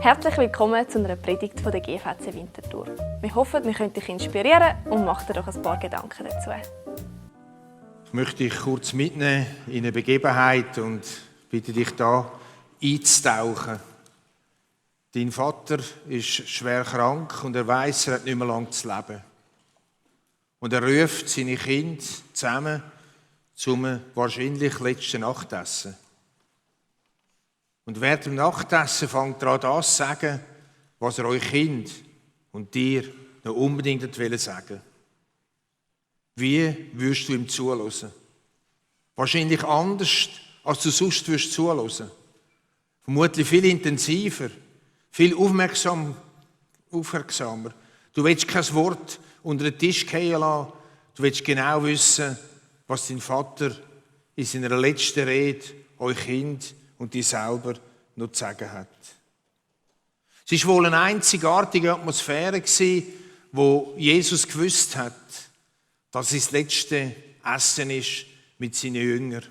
Herzlich willkommen zu einer Predigt von der GVC Winterthur. Wir hoffen, wir können dich inspirieren und mach dir doch ein paar Gedanken dazu. Ich möchte dich kurz mitnehmen in eine Begebenheit und bitte dich da einzutauchen. Dein Vater ist schwer krank und er weiss, er hat nicht mehr lange zu leben. Und er ruft seine Kinder zusammen zum wahrscheinlich letzten Nachtessen. Und während dem Nachtessen fängt er an, das zu sagen, was er euch Kind und dir noch unbedingt sagen will. Wie würdest du ihm zuhören? Wahrscheinlich anders, als du sonst würdest zuhören. Vermutlich viel intensiver, viel aufmerksamer. Du willst kein Wort unter den Tisch fallen lassen. Du willst genau wissen, was dein Vater in seiner letzten Rede euch Kind und dir selber noch zu sagen hat. Es war wohl eine einzigartige Atmosphäre, wo Jesus gewusst hat, dass es das letzte Essen ist mit seinen Jüngern.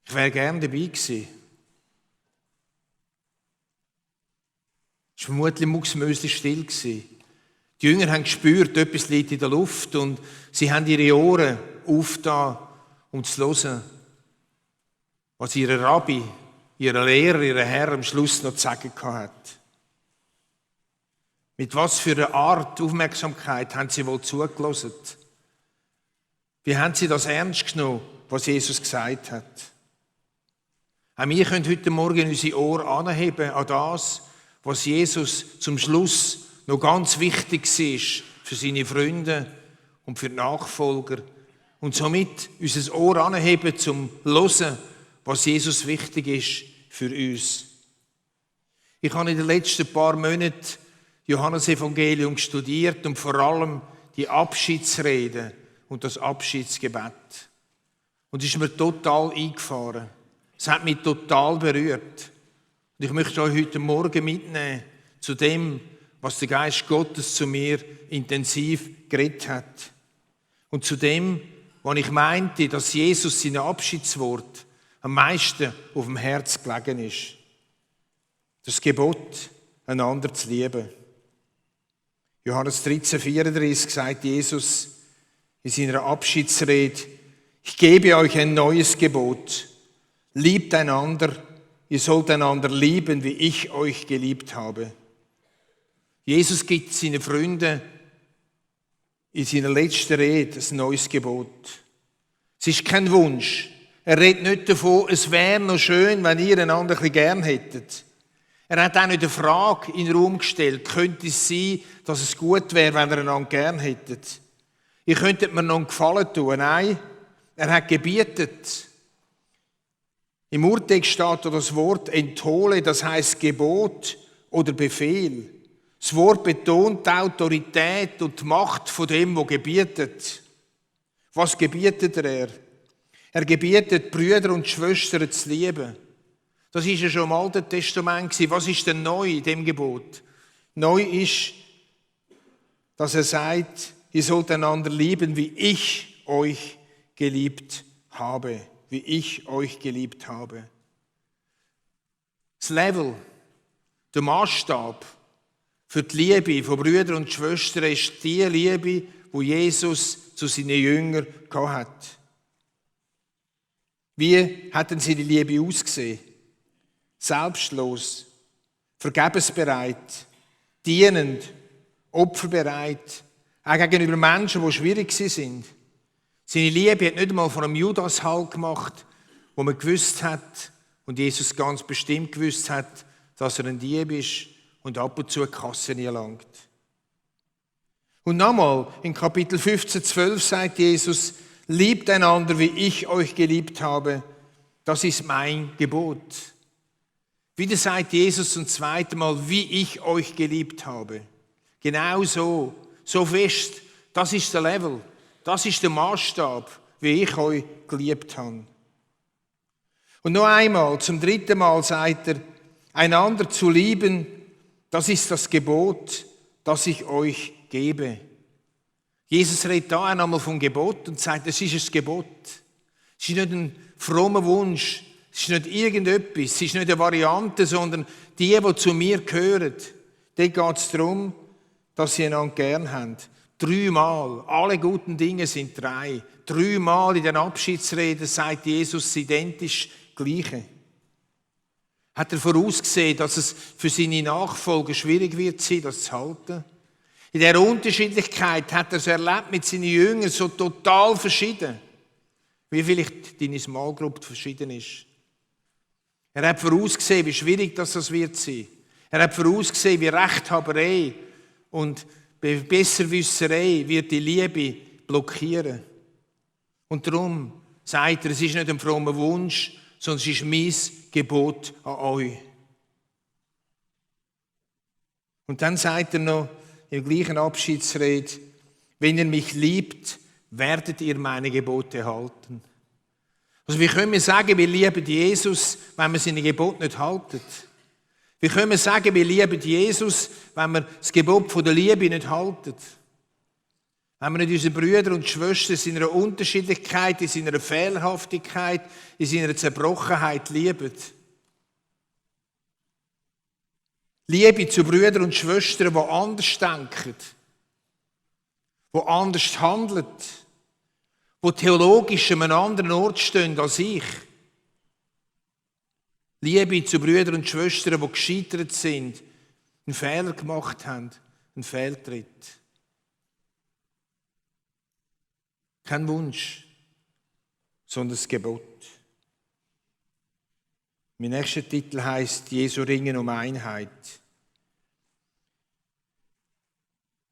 Ich wäre gerne dabei gewesen. Es war vermutlich mucksmäusli still gewesen. Die Jünger haben gespürt, etwas liegt in der Luft und sie haben ihre Ohren aufgetan, um zu hören, was ihr Rabbi, ihr Lehrer, ihr Herr am Schluss noch zu sagen hat. Mit was für einer Art Aufmerksamkeit haben sie wohl zugelassen? Wie haben sie das ernst genommen, was Jesus gesagt hat? Auch wir können heute Morgen unsere Ohren anheben an das, was Jesus zum Schluss noch ganz wichtig ist für seine Freunde und für die Nachfolger. Und somit unser Ohr anheben zum Hören, was Jesus wichtig ist für uns. Ich habe in den letzten paar Monaten Johannesevangelium studiert und vor allem die Abschiedsrede und das Abschiedsgebet. Und es ist mir total eingefahren. Es hat mich total berührt. Und ich möchte euch heute Morgen mitnehmen zu dem, was der Geist Gottes zu mir intensiv geredet hat. Und zu dem, was ich meinte, dass Jesus sein Abschiedswort am meisten auf dem Herz gelegen ist. Das Gebot, einander zu lieben. Johannes 13,34 sagt Jesus in seiner Abschiedsrede: Ich gebe euch ein neues Gebot. Liebt einander, ihr sollt einander lieben, wie ich euch geliebt habe. Jesus gibt seinen Freunden in seiner letzten Rede ein neues Gebot. Es ist kein Wunsch. Er redet nicht davon, es wäre noch schön, wenn ihr einander ein bisschen gern hättet. Er hat auch nicht eine Frage in den Raum gestellt. Könnte es sein, dass es gut wäre, wenn ihr einander gern hättet? Ihr könntet mir noch einen Gefallen tun. Nein, er hat gebietet. Im Urtext steht das Wort enthole, das heisst Gebot oder Befehl. Das Wort betont die Autorität und die Macht von dem, der gebietet. Was gebietet er? Er gebietet, Brüder und Schwestern zu lieben. Das war ja schon im Alten Testament. Was ist denn neu in dem Gebot? Neu ist, dass er sagt, ihr sollt einander lieben, wie ich euch geliebt habe. Wie ich euch geliebt habe. Das Level, der Maßstab für die Liebe von Brüdern und Schwestern ist die Liebe, die Jesus zu seinen Jüngern hatte. Wie hatten sie die Liebe ausgesehen? Selbstlos, vergebensbereit, dienend, opferbereit, auch gegenüber Menschen, die schwierig sind. Seine Liebe hat nicht einmal von einem Judas Halt gemacht, wo man gewusst hat und Jesus ganz bestimmt gewusst hat, dass er ein Dieb ist und ab und zu die Kasse nie langt. Und nochmal, in Kapitel 15,12 sagt Jesus, liebt einander, wie ich euch geliebt habe. Das ist mein Gebot. Wieder sagt Jesus zum zweiten Mal, wie ich euch geliebt habe. Genau so, so fest. Das ist der Level. Das ist der Maßstab, wie ich euch geliebt habe. Und noch einmal, zum dritten Mal sagt er, einander zu lieben, das ist das Gebot, das ich euch gebe. Jesus redet da einmal vom Gebot und sagt, es ist ein Gebot. Es ist nicht ein frommer Wunsch, Es ist nicht irgendetwas, es ist nicht eine Variante, sondern die zu mir gehören. Dort geht es darum, dass sie einander gern haben. 3-mal. Alle guten Dinge sind 3. 3-mal in den Abschiedsreden sagt Jesus identisch das Gleiche. Hat er vorausgesehen, dass es für seine Nachfolger schwierig wird sein, das zu halten? In dieser Unterschiedlichkeit hat er es erlebt mit seinen Jüngern, so total verschieden, wie vielleicht deine Small Group verschieden ist. Er hat vorausgesehen, wie schwierig das wird sein. Er hat vorausgesehen, wie Rechthaberei und Besserwisserei wird die Liebe blockieren. Und darum sagt er, es ist nicht ein frommer Wunsch, sondern es ist mein Gebot an euch. Und dann sagt er noch im gleichen Abschiedsrede, wenn ihr mich liebt, werdet ihr meine Gebote halten. Also wie können wir sagen, wir lieben Jesus, wenn wir seine Gebote nicht halten? Wie können wir sagen, wir lieben Jesus, wenn wir das Gebot von der Liebe nicht halten? Wenn wir nicht unsere Brüder und Schwestern in seiner Unterschiedlichkeit, in seiner Fehlerhaftigkeit, in seiner Zerbrochenheit lieben. Liebe zu Brüdern und Schwestern, die anders denken, die anders handeln, die theologisch an einem anderen Ort stehen als ich. Liebe zu Brüdern und Schwestern, die gescheitert sind, einen Fehler gemacht haben, einen Fehltritt. Kein Wunsch, sondern das Gebot. Mein nächster Titel heisst Jesu Ringen um Einheit.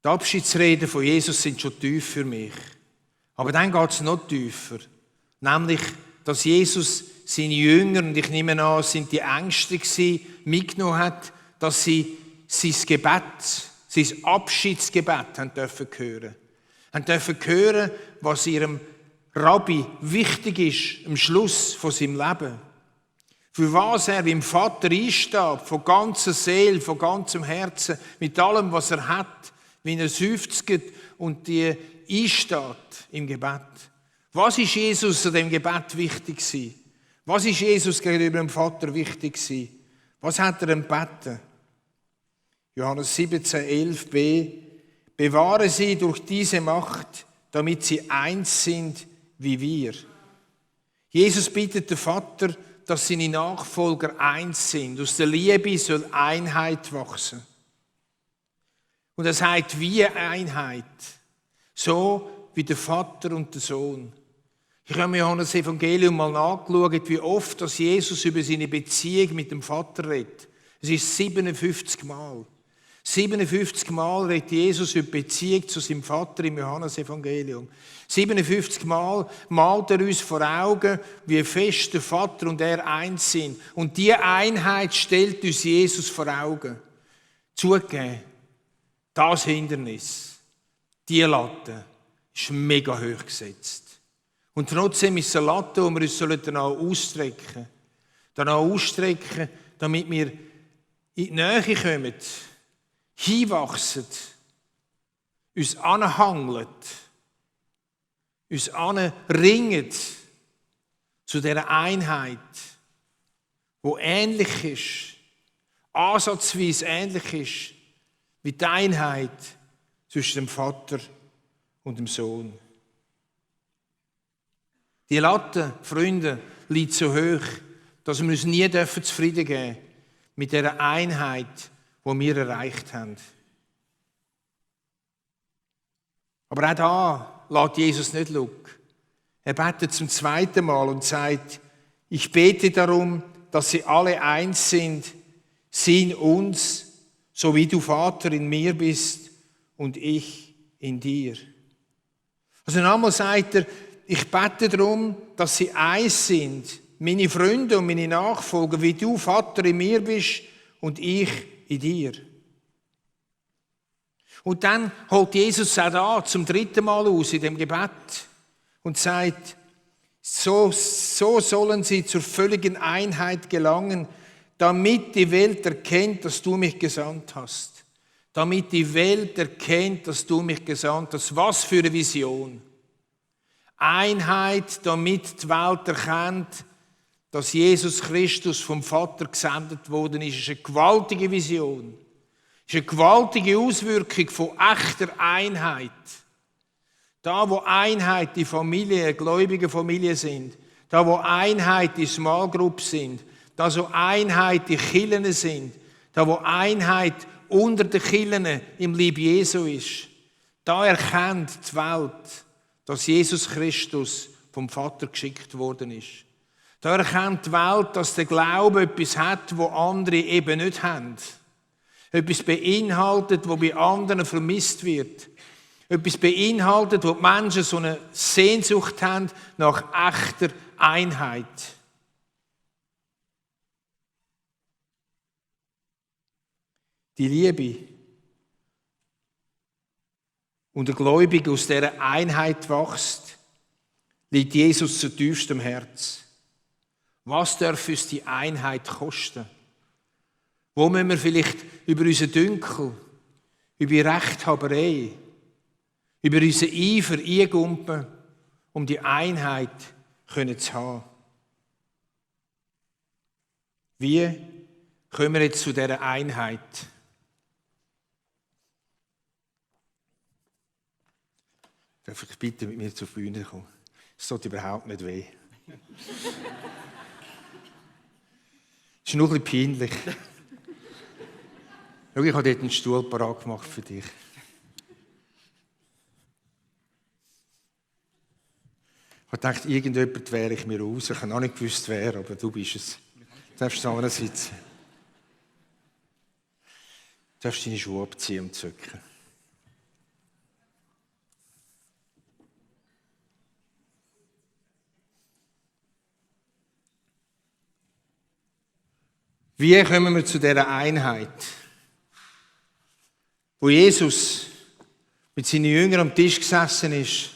Die Abschiedsreden von Jesus sind schon tief für mich. Aber dann geht es noch tiefer. Nämlich, dass Jesus seine Jünger, und ich nehme an, es sind die Ängste gewesen, mitgenommen hat, dass sie sein Gebet, sein Abschiedsgebet haben dürfen hören. Haben dürfen hören, was ihrem Rabbi wichtig ist am Schluss von seinem Leben. Für was er im Vater einsteht, von ganzer Seele, von ganzem Herzen, mit allem, was er hat, wie er seufzt und die einsteht im Gebet. Was ist Jesus an dem Gebet wichtig gewesen? Was ist Jesus gegenüber dem Vater wichtig gewesen? Was hat er ihm gebeten? Johannes 17,11b: Bewahre sie durch diese Macht, damit sie eins sind wie wir. Jesus bittet den Vater, dass seine Nachfolger eins sind. Aus der Liebe soll Einheit wachsen. Und er sagt, wie Einheit. So wie der Vater und der Sohn. Ich habe mir Johannes Evangelium mal nachgeschaut, wie oft dass Jesus über seine Beziehung mit dem Vater redet. Es ist 57 Mal. 57 Mal redet Jesus über die Beziehung zu seinem Vater im Johannes-Evangelium. 57 Mal malt er uns vor Augen, wie fest der Vater und er eins sind. Und diese Einheit stellt uns Jesus vor Augen. Zugegeben, das Hindernis, die Latte, ist mega hoch gesetzt. Und trotzdem ist es eine Latte, die wir uns danach ausstrecken. Danach ausstrecken, damit wir in die Nähe kommen, hinwachsen, uns anhangeln, uns anringen zu dieser Einheit, die ähnlich ist, ansatzweise ähnlich ist, wie die Einheit zwischen dem Vater und dem Sohn. Die Latte, Freunde, liegt so hoch, dass wir uns nie zufrieden geben dürfen mit dieser Einheit, die wir erreicht haben. Aber auch da lässt Jesus nicht schauen. Er betet zum zweiten Mal und sagt, ich bete darum, dass sie alle eins sind, sie in uns, so wie du, Vater, in mir bist und ich in dir. Also nochmal sagt er, ich bete darum, dass sie eins sind, meine Freunde und meine Nachfolger, wie du, Vater, in mir bist und ich in dir. Und dann holt Jesus auch da zum dritten Mal aus in dem Gebet und sagt, so sollen sie zur völligen Einheit gelangen, damit die Welt erkennt, dass du mich gesandt hast. Damit die Welt erkennt, dass du mich gesandt hast. Was für eine Vision. Einheit, damit die Welt erkennt, dass Jesus Christus vom Vater gesendet worden ist eine gewaltige Vision. Ist eine gewaltige Auswirkung von echter Einheit. Da, wo Einheit die Familie, gläubige Familie sind, da, wo Einheit die Small Group sind, da, wo Einheit die Kirchen sind, da, wo Einheit unter den Kirchen im Lieb Jesu ist, da erkennt die Welt, dass Jesus Christus vom Vater geschickt worden ist. Da erkennt die Welt, dass der Glaube etwas hat, wo andere eben nicht haben. Etwas beinhaltet, wo bei anderen vermisst wird. Etwas beinhaltet, wo die Menschen so eine Sehnsucht haben nach echter Einheit. Die Liebe und der Gläubige aus dieser Einheit wächst, liegt Jesus zu tiefstem Herz. Was darf uns die Einheit kosten? Wo müssen wir vielleicht über unseren Dünkel, über Rechthaberei, über unseren Eifer eingumpen, um die Einheit zu haben? Wie kommen wir jetzt zu dieser Einheit? Darf ich bitte mit mir zur Bühne kommen? Es tut überhaupt nicht weh. Es ist nur ein bisschen peinlich. Schau, ich habe dort einen Stuhl parat gemacht für dich. Ich habe gedacht, irgendjemand wäre ich mir raus. Ich habe noch nicht gewusst, wer, aber du bist es. Du darfst da sitzen. Du darfst deine Schuhe abziehen und zücken. Wie kommen wir zu dieser Einheit? Wo Jesus mit seinen Jüngern am Tisch gesessen ist,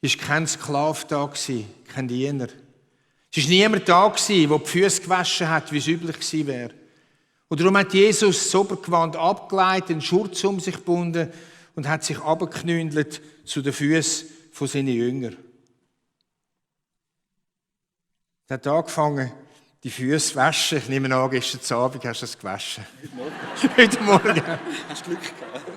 war kein Sklave da, kein Diener. Es war niemand da, der die Füße gewaschen hat, wie es üblich gewesen wäre. Und darum hat Jesus das Obergewand abgelegt, einen Schurz um sich gebunden und hat sich abgeknündelt zu den Füßen von seinen Jüngern. Er hat angefangen, die Füße waschen. Ich nehme an, gestern Abend hast du es gewaschen. Heute Morgen. Hast du Glück gehabt?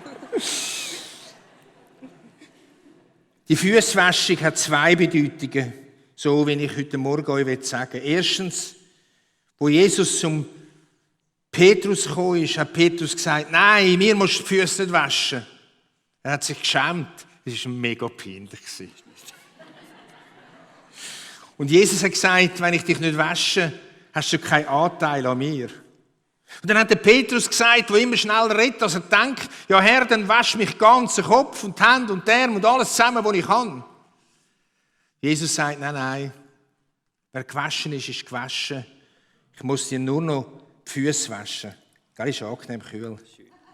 Die Füßwaschung hat zwei Bedeutungen, so wie ich heute Morgen euch sagen will. Erstens, wo Jesus zum Petrus gekommen ist, hat Petrus gesagt, nein, mir musst du die Füße nicht waschen. Er hat sich geschämt. Das war mega peinlich. Und Jesus hat gesagt, wenn ich dich nicht wasche, hast du keinen Anteil an mir. Und dann hat der Petrus gesagt, der immer schneller redet, als er denkt, ja Herr, dann wasch mich ganz den Kopf und die Hände und die Arme und alles zusammen, was ich kann. Jesus sagt, nein, nein, wer gewaschen ist, ist gewaschen. Ich muss dir nur noch die Füße waschen. Das ist angenehm kühl.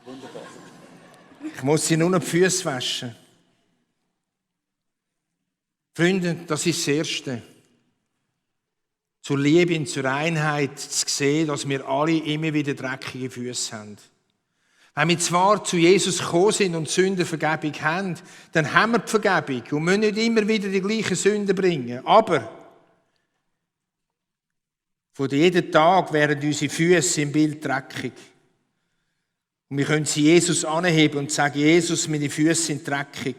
Wunderbar. Ich muss dir nur noch die Füße waschen. Freunde, das ist das Erste. Zur Liebe und zur Einheit zu sehen, dass wir alle immer wieder dreckige Füße haben. Wenn wir zwar zu Jesus gekommen sind und Sündenvergebung haben, dann haben wir die Vergebung und müssen nicht immer wieder die gleichen Sünden bringen. Aber von jedem Tag wären unsere Füße im Bild dreckig. Und wir können sie Jesus anheben und sagen, Jesus, meine Füße sind dreckig.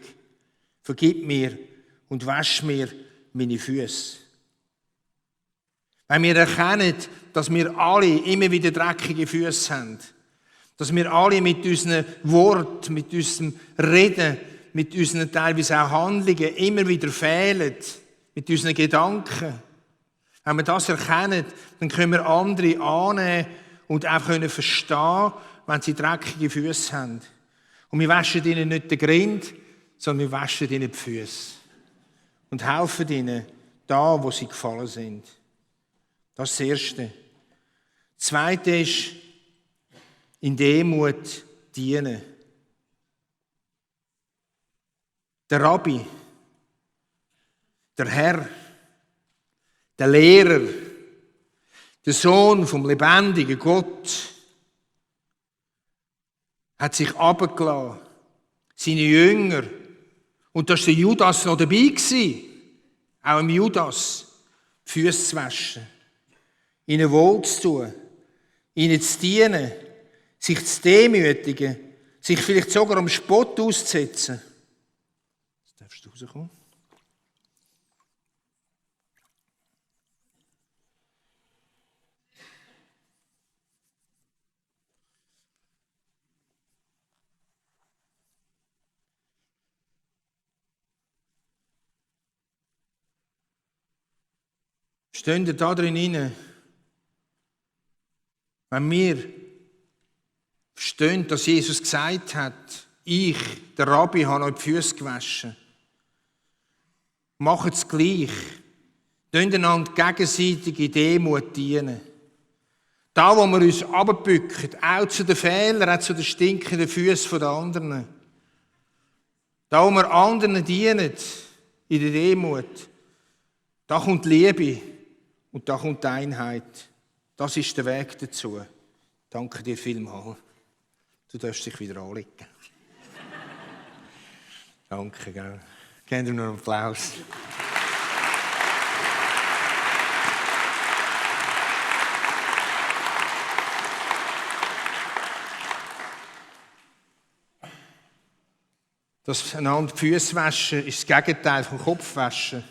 Vergib mir und wasch mir meine Füße. Wenn wir erkennen, dass wir alle immer wieder dreckige Füße haben, dass wir alle mit unseren Worten, mit unserem Reden, mit unseren teilweise auch Handlungen immer wieder fehlen, mit unseren Gedanken. Wenn wir das erkennen, dann können wir andere annehmen und auch verstehen, wenn sie dreckige Füße haben. Und wir waschen ihnen nicht den Grind, sondern wir waschen ihnen die Füße. Und helfen ihnen da, wo sie gefallen sind. Das ist das Erste. Das Zweite ist, in Demut dienen. Der Rabbi, der Herr, der Lehrer, der Sohn vom lebendigen Gott, hat sich runtergelassen. Seine Jünger. Und da war der Judas noch dabei gewesen. Auch im Judas. Füße zu waschen, ihnen wohl zu tun, ihnen zu dienen, sich zu demütigen, sich vielleicht sogar am Spott auszusetzen. Jetzt darfst du rauskommen. Stehen ihr da drin hinein? Wenn wir verstehen, dass Jesus gesagt hat, ich, der Rabbi, habe euch die Füße gewaschen. Macht es gleich. Tönt einander gegenseitig in Demut dienen. Da, wo wir uns runterbücken, auch zu den Fehlern, auch zu den stinkenden Füßen der anderen. Da, wo wir anderen dienen, in der Demut, da kommt Liebe und da kommt die Einheit. Das ist der Weg dazu. Danke dir vielmals. Du darfst dich wieder anlegen. Danke, gell. Gebt ihm noch einen Applaus. Das einander die Füße waschen ist das Gegenteil vom Kopfwaschen.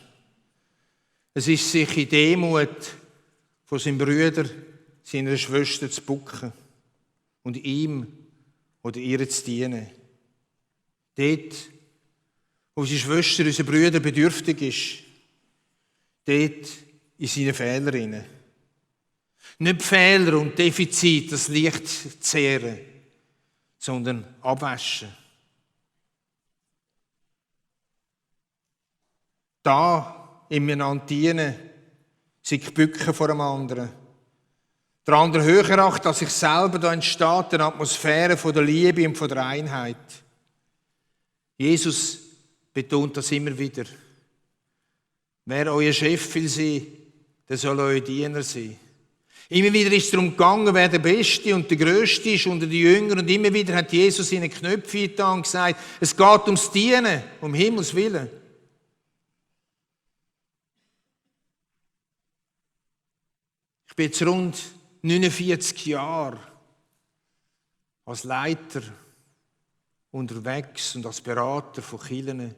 Es ist sich in Demut von seinem Bruder, seiner Schwester zu bucken und ihm oder ihr zu dienen. Dort, wo unsere Schwester, unser Bruder bedürftig ist, dort in seinen Fehlern. Nicht Fehler und Defizit, das Licht zehren, sondern abwaschen. Da im einander dienen, sich bücken vor dem anderen. Der andere höher achten als sich selber, da entsteht eine Atmosphäre von der Liebe und von der Einheit. Jesus betont das immer wieder. Wer euer Chef will sein, der soll euer Diener sein. Immer wieder ist es darum gegangen, wer der Beste und der Größte ist unter den Jüngern. Und immer wieder hat Jesus ihnen Knöpfe getan und gesagt, es geht ums Dienen, um Himmels Willen. Ich bin jetzt rund 49 Jahre als Leiter unterwegs und als Berater von Kirchen.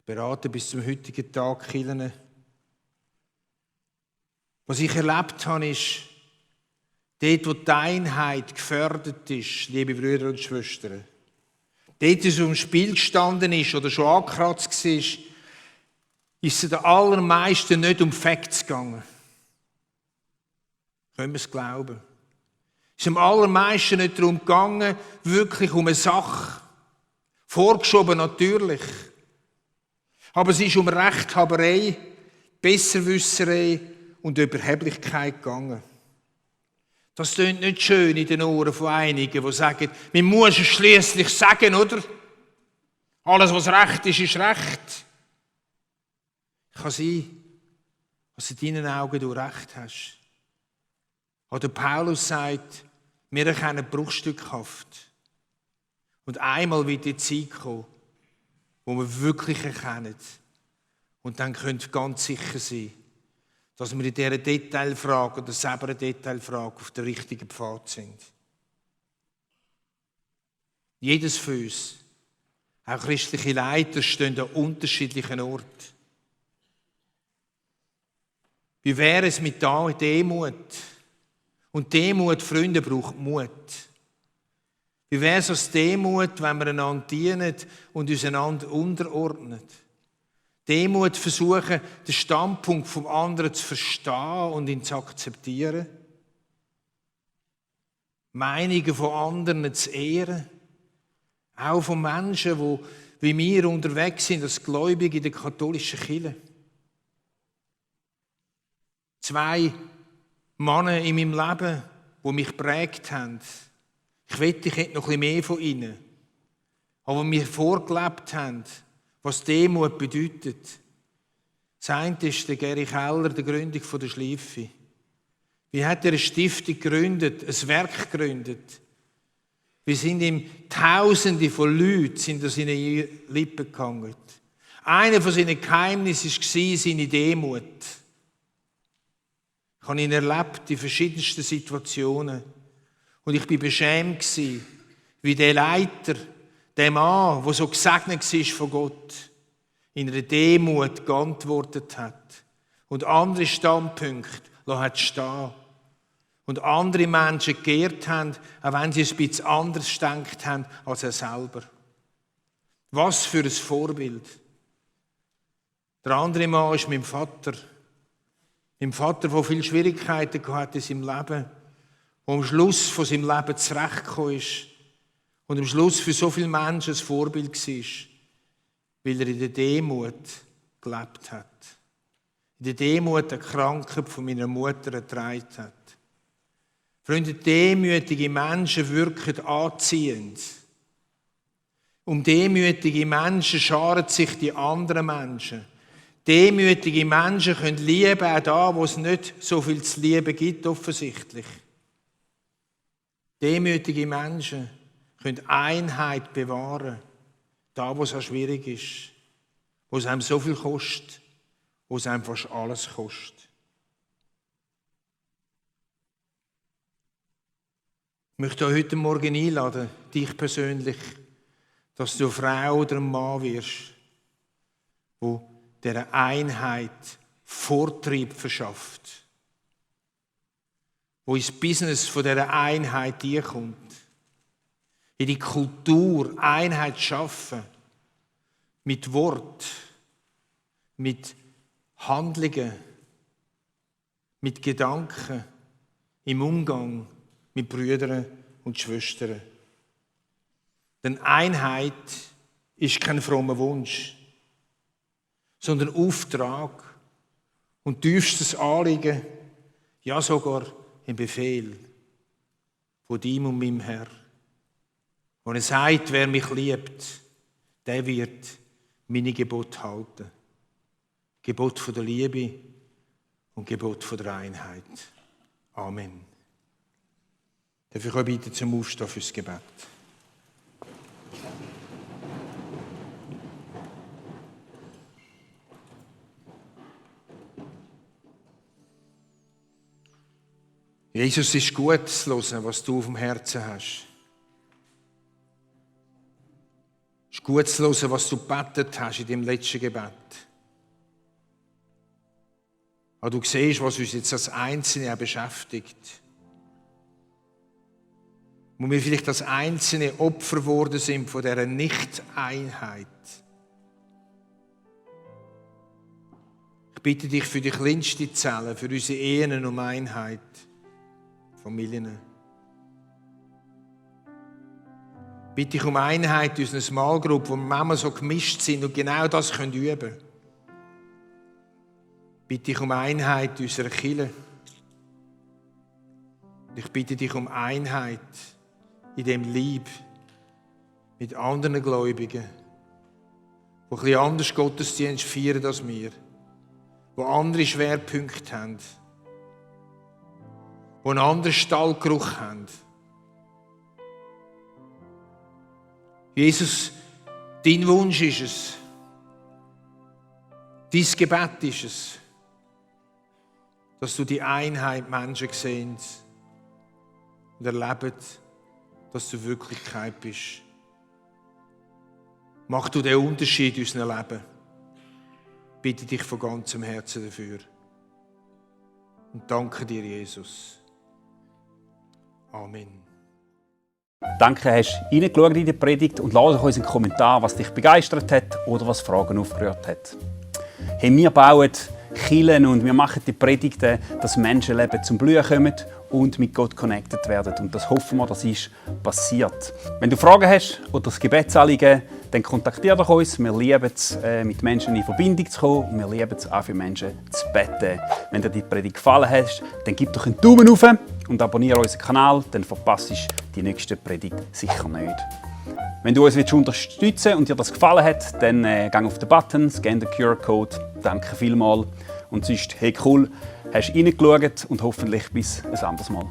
Berater bis zum heutigen Tag Kirchen. Was ich erlebt habe, ist, dort, wo die Einheit gefördert ist, liebe Brüder und Schwestern, dort, wo es um Spiel gestanden ist oder schon angekratzt war, ist es den allermeisten nicht um Facts gegangen. Können wir es glauben? Es ist am allermeisten nicht darum gegangen, wirklich um eine Sache. Vorgeschoben natürlich. Aber es ist um Rechthaberei, Besserwisserei und Überheblichkeit gegangen. Das tönt nicht schön in den Ohren von einigen, die sagen, man muss es schliesslich sagen, oder? Alles, was recht ist, ist recht. Kann sein, dass du in deinen Augen du recht hast. Oder Paulus sagt, wir erkennen bruchstückhaft. Und einmal wird die Zeit kommen, wo wir wirklich erkennen. Und dann könnt ihr ganz sicher sein, dass wir in dieser Detailfrage oder selber Detailfrage auf der richtigen Pfad sind. Jedes von uns, auch christliche Leiter, stehen an unterschiedlichen Orten. Wie wäre es mit Demut? Und Demut, Freunde, braucht Mut. Wie wäre es als Demut, wenn wir einander dienen und uns einander unterordnen? Demut versuchen, den Standpunkt vom anderen zu verstehen und ihn zu akzeptieren. Meinungen von anderen zu ehren. Auch von Menschen, die wie wir unterwegs sind als Gläubige in der katholischen Kirche. 2 Männer in meinem Leben, die mich geprägt haben. Ich hätte noch ein bisschen mehr von ihnen. Aber mir vorgelebt haben, was Demut bedeutet. Das eine ist der Geri Keller, der Gründung der Schleife. Wie hat er eine Stiftung gegründet, ein Werk gegründet? Wie sind ihm Tausende von Leuten sind aus seinen Lippen gehangen. Einer von seinen Geheimnissen war seine Demut. Ich habe ihn erlebt in verschiedensten Situationen. Und ich war beschämt, wie der Leiter, der Mann, der so gesegnet war von Gott, in einer Demut geantwortet hat und andere Standpunkte hat stehen und andere Menschen geehrt haben, auch wenn sie ein bisschen anders gedacht haben als er selber. Was für ein Vorbild. Der andere Mann ist mein Vater. Mein Vater, der viele Schwierigkeiten hatte in seinem Leben, der am Schluss von seinem Leben zurechtgekommen ist und am Schluss für so viele Menschen ein Vorbild war, weil er in der Demut gelebt hat. In der Demut die Krankheit von meiner Mutter ertragen hat. Freunde, demütige Menschen wirken anziehend. Um demütige Menschen scharen sich die anderen Menschen. Demütige Menschen können lieben, auch da, wo es nicht so viel zu lieben gibt, offensichtlich. Demütige Menschen können Einheit bewahren, da, wo es auch schwierig ist, wo es einem so viel kostet, wo es einem fast alles kostet. Ich möchte euch heute Morgen einladen, dich persönlich, dass du eine Frau oder ein Mann wirst, wo dieser Einheit Vortrieb verschafft, wo ins Business von dieser Einheit kommt, in die Kultur Einheit schaffen, mit Wort, mit Handlungen, mit Gedanken, im Umgang mit Brüdern und Schwestern. Denn Einheit ist kein frommer Wunsch, sondern Auftrag und tiefstes Anliegen, ja sogar ein Befehl von ihm und meinem Herr. Und er sagt, wer mich liebt, der wird meine Gebote halten. Gebot von der Liebe und Gebot von der Einheit. Amen. Darf ich euch bitten zum Aufstehen fürs Gebet? Jesus, es ist gut zu hören, was du auf dem Herzen hast. Es ist gut zu hören, was du gebetet hast in deinem letzten Gebet. Aber du siehst, was uns jetzt als Einzelne auch beschäftigt. Wo wir vielleicht als Einzelne Opfer geworden sind von dieser Nicht-Einheit. Ich bitte dich für die kleinste Zelle, für unsere Ehen um Einheit, Familien. Ich bitte dich um Einheit in unserer Small Group, wo wir manchmal so gemischt sind und genau das üben können. Ich bitte dich um Einheit in unserer Kirche. Ich bitte dich um Einheit in dem Lieb mit anderen Gläubigen, die ein bisschen anders Gottesdienst feiern als wir, die andere Schwerpunkte haben, die einen anderen Stallgeruch haben. Jesus, dein Wunsch ist es, dein Gebet ist es, dass du die Einheit Menschen sehen und erleben, dass du Wirklichkeit bist. Mach du den Unterschied in unserem Leben. Bitte dich von ganzem Herzen dafür. Und danke dir, Jesus. Amen. Danke, hast du reingeschaut in die Predigt und lass uns einen Kommentar, was dich begeistert hat oder was Fragen aufgerührt hat. Hey, wir bauen Kirchen und wir machen die Predigten, dass Menschenleben zum Blühen kommen und mit Gott connected werden. Und das hoffen wir, das ist passiert. Wenn du Fragen hast oder das Gebetsanliegen, dann kontaktiere doch uns. Wir lieben es, mit Menschen in Verbindung zu kommen. Wir lieben es auch für Menschen zu beten. Wenn dir die Predigt gefallen hat, dann gib doch einen Daumen hoch und abonniere unseren Kanal, dann verpasst du die nächste Predigt sicher nicht. Wenn du uns unterstützen willst und dir das gefallen hat, dann geh auf den Button, scan den QR-Code. Danke vielmals. Und sonst, hey cool, hast du reingeschaut und hoffentlich bis ein anderes Mal.